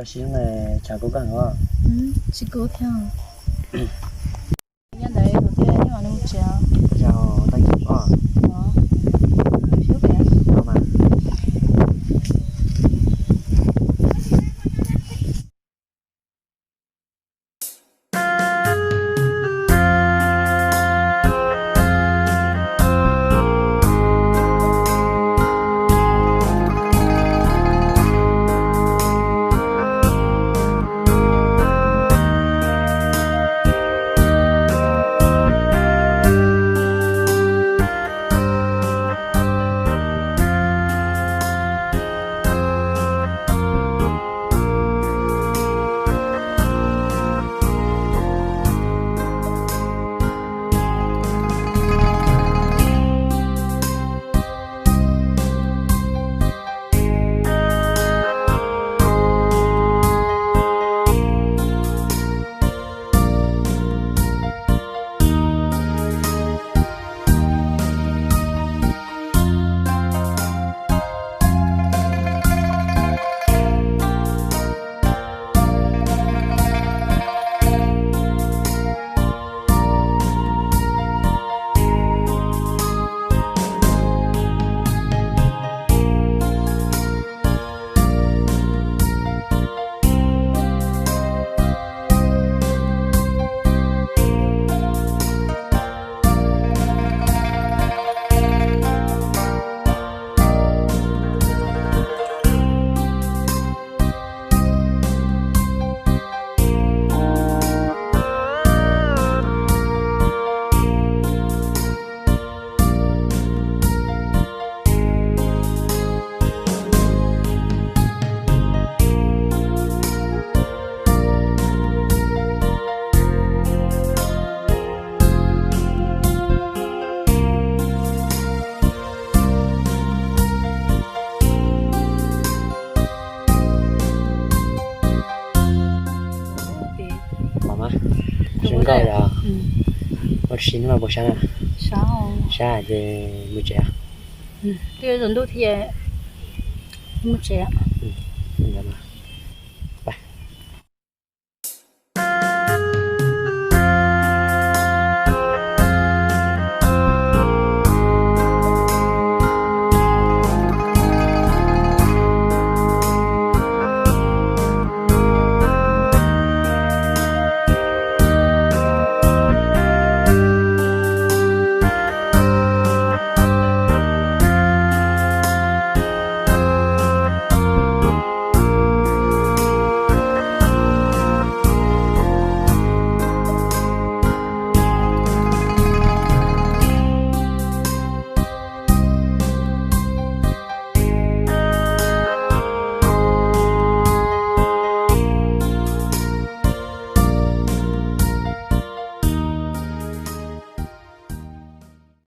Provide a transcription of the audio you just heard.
Koj siab na, tshav kub koj heev os. Tsis kub thiab. Nyob ntawd tus tij laug neb mam li mus tsev. Yog tag kis os. Pom mas, zoo nkauj yom. Ua si neb mas puas sab na? Sab ces mus tsev. Twb yuav tsaus ntuj thiab, mus tsev.